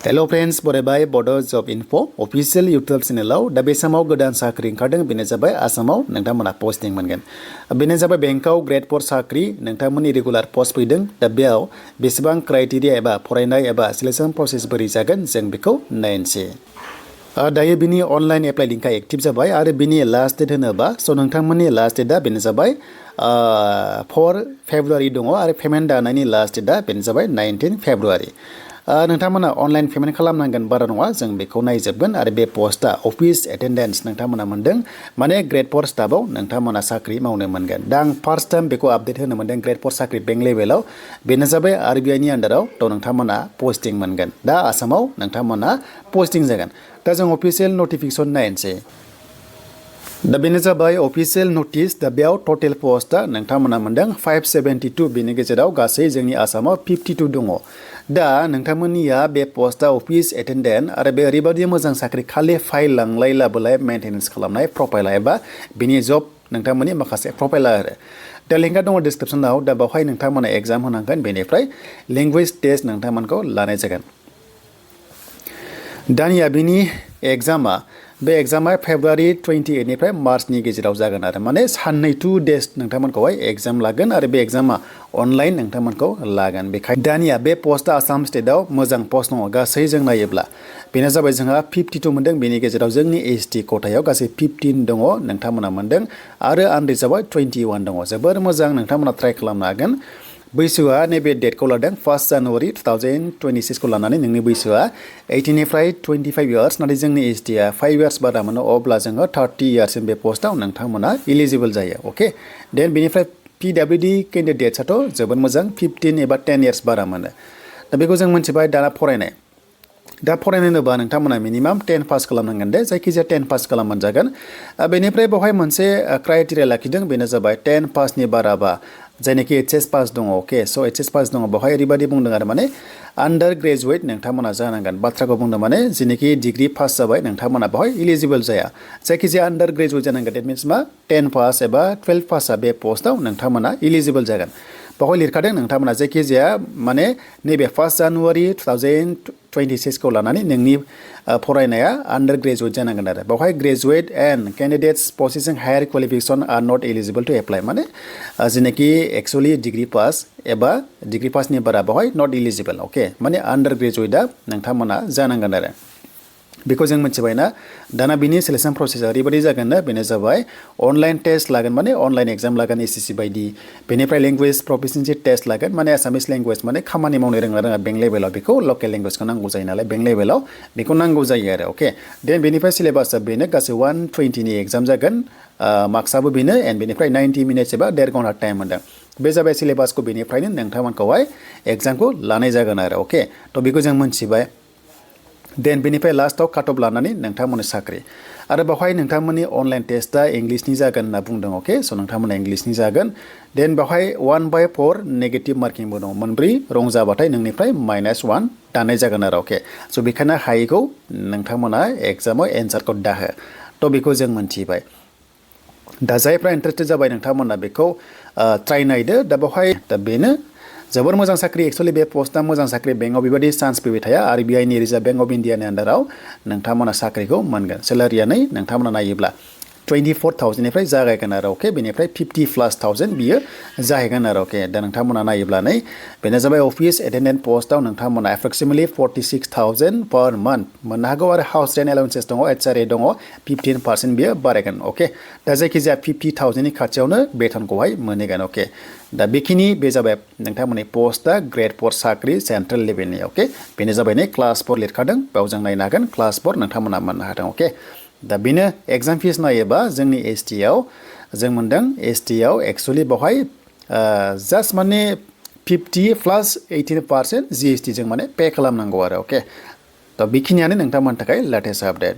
hello friends बरायबाय बड' जब info अफिशियेल YouTube चेनेलाव दा बे समाव गोदान साख्रि ओंखारदों बेनो जाबाय आसामाव नोंथांमोना पस्टिं मोनगोन बेनो जाबाय बेंकआव ग्रेड 4 साख्रि नोंथांमोननि रेगुलार पस्ट फैदों दा बेयाव बेसेबां क्राइटेरिया एबा फरायनाय एबा सिलेक्शन प्रसेस बोरै जागोन जों बेखौ नायनोसै दायो बिनि अनलाइन एप्लाइ लिंकआ एक्टिभ जाबाय आरो बिनि लास्ट डेट होनोबा स' नोंथांमोननि लास्ट डेटआ बेनो जाबाय 4 फेब्रुवारि दङ आरो पेमेन्ट दानायनि लास्ट डेटआ बेनो जाबाय 19 फेब्रुवारि नोंथांमोना अनलाइन पेमेन्ट खालामनांगोन बारा नङा जों बेखौ नायजोबगोन आरो बे पस्टआ अफिस एटेन्डेन्स नोंथांमोना मोनदों माने ग्रेड 4 स्टाफआव नोंथांमोना साख्रि मावनो मोनगोन दा आं फार्स्ट टाइम बेखौ आपडेट होनो मोनदों ग्रेड 4 साख्रि बेंक लेभेलाव बेनो जाबाय RBI नि आन्डाराव थ' नोंथांमोना पस्टिं मोनगोन दा आसामाव नोंथांमोना पस्टिं जागोन दा जों अफिसियेल नटिफिकेसन नायनोसै दा बेनो जाबाय अफिसियेल नटिस दा बेयाव टटेल पस्टआ नोंथांमोना मोनदों 572 बेनि गेजेराव गासै जोंनि आसामाव 52 दङ दा नोंथांमोननिया बे पस्टआ अफिस एटेन्डेन्ट आरो बे ओरैबायदि मोजां साख्रि खालि फाइल लांलाय लाबोलाय मेइन्टेनेन्स खालामनाय प्रफाइल एबा बिनि जब नोंथांमोननि माखासे प्रफाइल आरो दा लिंकआ दङ डिसक्रिप्सनाव दा बेवहाय नोंथांमोना एग्जाम होनांगोन बेनिफ्राय लेंगुवेज टेस्ट नोंथांमोनखौ लानाय जागोन दानिया बिनि एग्जामा बे एग्जामा फेब्रुवारि 28 निफ्राय मार्चनि गेजेराव जागोन आरो माने साननै 2 डेज नोंथांमोनखौहाय एग्जाम लागोन आरो बे एग्जामा अनलाइन नोंथांमोनखौ लागोन बेखायनो दानिया बे पस्टआ आसाम स्टेटआव मोजां पस्ट दङ गासै जों नायोब्ला बेनो जाबाय जोंहा 52 मोनदों बेनि गेजेराव जोंनि ST खथायाव गासै 15 दङ नोंथांमोना मोनदों आरो आनरिजार्भआव 21 दङ जोबोर मोजां नोंथांमोना ट्राइ खालामनो हागोन बैसोआ नैबे डेटखौ लादों 1 जानुवारि 2026 खौ लानानै नोंनि बैसोआ 18 निफ्राय 25 इयार्स नाथाय जोंनि STआ 5 इयार्स बारा मोनो अब्ला जोङो 30 इयार्ससिम बे पस्टआव नोंथांमोना इलिजिबल जायो अके देन बेनिफ्राय PWD केन्डिडेट्सआथ' जोबोद मोजां 15 एबा 10 इयार्स बारा मोनो दा बेखौ जों मिथिबाय दाना फरायनाय दा फरायनाय होनोबा नोंथांमोना मिनिमाम 10 पास खालामनांगोन दे जायखिजाया 10 पास खालामबानो जागोन बेनिफ्राय बेवहाय मोनसे क्राइटेरिया लाखिदों बेनो जाबाय 10 पासनि बाराबा जायनाखि HS पास दङ अके स' HS पास दङ बेवहाय ओरैबायदि बुंदों आरो माने आन्डार ग्रेजुवेट नोंथांमोना जानांगोन बाथ्राखौ बुंदों माने जेनाखि डिग्री पास जाबाय नोंथांमोना बेवहाय इलिजिबल जाया जायखिजाया आन्डार ग्रेजुवेट जानांगोन देट मिन्स मा 10 पास एबा 12 पासआ बे पस्टआव नोंथांमोना इलिजिबल जागोन बेवहाय लिरखादों नोंथांमोना जायखिजाया माने नैबे 1 जानुवारि 2026 खौ लानानै नोंनि फरायनाया आन्डार ग्रेजुवेट जानांगोन आरो बेवहाय graduate and candidates possessing higher qualification are not eligible to apply माने जेनाखि एक्सुवेलि डिग्री पास एबा डिग्री पासनि बारा बेवहाय नट इलिजिबल अके माने आन्डार ग्रेजुवेटआ नोंथांमोना जानांगोन आरो बेखौ जों मिथिबायना दाना बिनि सिलेक्शन प्रसेसआ ओरैबायदि जागोन बेनो जाबाय अनलाइन टेस्ट लागोन माने अनलाइन एग्जाम लागोन SSC बायदि बेनिफ्राय लेंगुवेज प्रफिसियेन्सि टेस्ट लागोन माने आसामिस लेंगुवेज माने खामानि मावनो रोङा बेंक लेभेलाव बेखौ लकेल लेंगुवेजखौ नांगौ जायो नालाय बेंक लेभेलाव बेखौ नांगौ जायो आरो अके देन बेनिफ्राय सिलेबासआ बेनो गासै 120 नि एग्जाम जागोन मार्क्सआबो बेनो एन्ड बेनिफ्राय 90 मिनिट्स एबा 1.5 घन्टा टाइम मोनदों बे जाबाय सिलेबासखौ बेनिफ्रायनो नोंथांमोनखौहाय एग्जामखौ लानाय जागोन आरो अके थ' बेखौ जों मिथिबाय देन बेनिफ्राय लास्टआव काट अफ लानानै नोंथांमोननि साख्रि आरो बेवहाय नोंथांमोननि अनलाइन टेस्टआ इंलिसनि जागोन होनना बुंदों अके स' नोंथांमोना इंलिसनि जागोन देन बेवहाय 1/4 नेगेटिभ मार्किंबो दङ मोनब्रै रं जाबाथाय नोंनिफ्राय -1 दानाय जागोन आरो अके स' बेखायनो हायैखौ नोंथांमोना एग्जामाव एन्सारखौ दाहो थ' बेखौ जों मोनथिबाय दा जायफ्रा इन्टारेस्टेड जाबाय नोंथांमोना बेखौ ट्राइ नायदो दा बेवहाय दा बेनो जोबोर मोजां साख्रि एक्सुवेलि बे पस्टआ मोजां साख्रि बेंकआव बेबायदि चान्स फैबाय थाया RBI नि रिजार्भ बेंक अफ इन्डियानि आन्डाराव नोंथांमोना साख्रिखौ मोनगोन सेलारिया नोंथांमोना नायोब्ला 24,000 निफ्राय जागायगोन आरो अके बेनिफ्राय 50,000+ बियो जाहैगोन आरो अके दा नोंथांमोना नायोब्ला बेनो जाबाय अफिस एटेन्डेन्ट पस्टआव नोंथांमोना एप्रक्सिमेटलि 46,000 पर मान्थ मोननो हागौ आरो हाउस रेन्ट एलाउन्सेस दङ HRA दङ 15% बियो बारायगोन अके दा जायखिजाया 50,000 नि खाथियावनो बेथनखौहाय मोनहैगोन अके दा बेखिनि बे जाबाय नोंथांमोननि पस्टआ ग्रेड 4 साख्रि सेन्ट्रेल लेभेलनि अके बेनो जाबाय क्लास 4 लिरखादों बेयाव जों नायनो हागोन क्लास 4 नोंथांमोना मोननो हादों अके दा बेनो एग्जाम फिस नायोबा जोंनि STआव जों मोनदों STआव एक्सुवेलि बेवहाय जास्ट माने 50 + 18% GST जों माने पे खालामनांगौ आरो अके दा बेखिनियानो नोंथांमोननि थाखाय लेटेस्ट आपडेट